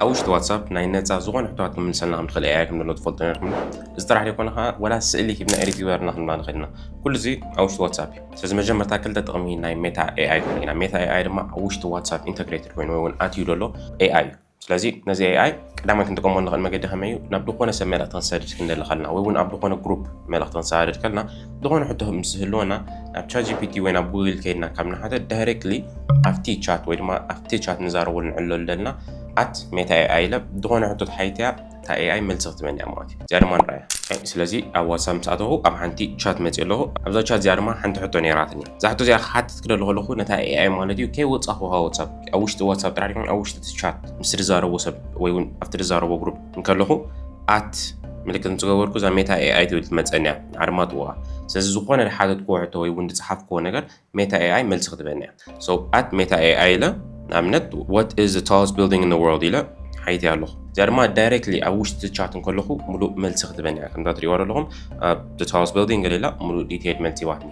ኣብ ውሽጢ ዋትሳፕ ናይ ነፃ ዝኾነ ሕቶታት ክምልሰልና ከም ትኽእል ኤኣይ ከም ዘሎ ትፈልጡ ነርኩም። እዚ ጥራሕ ዘይኮነ ከዓ ወላ ስእሊ ሂብና ኤዲት ግበርና ክንብላ ንኽእል ኢና። ኩሉ እዚ ኣብ ውሽጢ ዋትሳፕ እዩ። ስለዚ መጀመርታ ክልተ ጥቕሚ ናይ ሜታ ኤኣይ ክንርኢ ኢና። ሜታ ኤኣይ ድማ ኣብ ውሽጢ ዋትሳፕ ኢንተግሬትድ ኮይኑ ወይ እውን ኣትዩ ዘሎ ኤኣይ እዩ። ስለዚ ነዚ ኤኣይ ቀዳማይ ክንጥቀመሉ ንኽእል መገዲ ከመይ እዩ? ናብ ዝኾነ ሰብ መልእኽቲ ክንሰድድ ክንደሊ ከለና ወይ እውን ኣብ ዝኾነ ግሩፕ መልእኽቲ ክንሰዳድድ ከለና ዝኾነ ሕቶ ምስ ዝህልወና ናብ ቻት ጂፒቲ ወይ ናብ ጉግል ከይድና ካብ ንሓተ ዳይሬክትሊ ኣብቲ ቻት ወይ ድማ ኣብቲ ቻት ንዛረበሉ ንዕለሉ ዘለና ኣት ሜታ ኤኣይ ኢለ ዝኾነ ሕቶ ተሓይተያ እታ ኤኣይ መልሲ ክትበኒ እያ ማለት እዩ። እዚኣ ድማ ንረኣያ። ስለዚ ኣብ ዋትሳፕ ምስ ኣተኹ ኣብ ሓንቲ ቻት መፅእ ኣለኹ። ኣብዛ ቻት እዚኣ ድማ ሓንቲ ሕቶ ነይራትኒ። እዛ ሕቶ እዚኣ ክሓትት ክደሊ ከለኹ ነታ ኤኣይ ማለት እዩ ከይወፃኹ ካብ ዋትሳፕ ኣብ ውሽጢ ዋትሳፕ ጥራሕ ይኹን ኣብ ውሽጢ እቲ ቻት ምስ ዝዛረቦ ሰብ ወይ እውን ኣብቲ ዝዛረቦ ግሩፕ እንከለኹ ኣት ምልክት ምስ ገበርኩ እዛ ሜታ ኤኣይ ትብል ትመፀኒ እያ። ኣድማጥዋ። ስለዚ ዝኾነ ዝሓተትክዎ ሕቶ ወይ እውን ዝፀሓፍክዎ ነገር ሜታ ኤኣይ መልሲ ክትበኒ እያ። So ኣት ሜታ ኤኣይ ኢለ ንኣብነት what is the tallest building in the world ኢለ ሓይቲ ኣለኹ። እዚኣ ድማ ዳይሬክትሊ ኣብ ውሽጢ ቻት እንከለኹ ሙሉእ መልሲ ክትበኒ እያ። ከምዛ ትሪእዋ ዘለኹም the tallest building ገለ ኢላ ሙሉእ ዲቴይል መልሲ ይዋትኒ።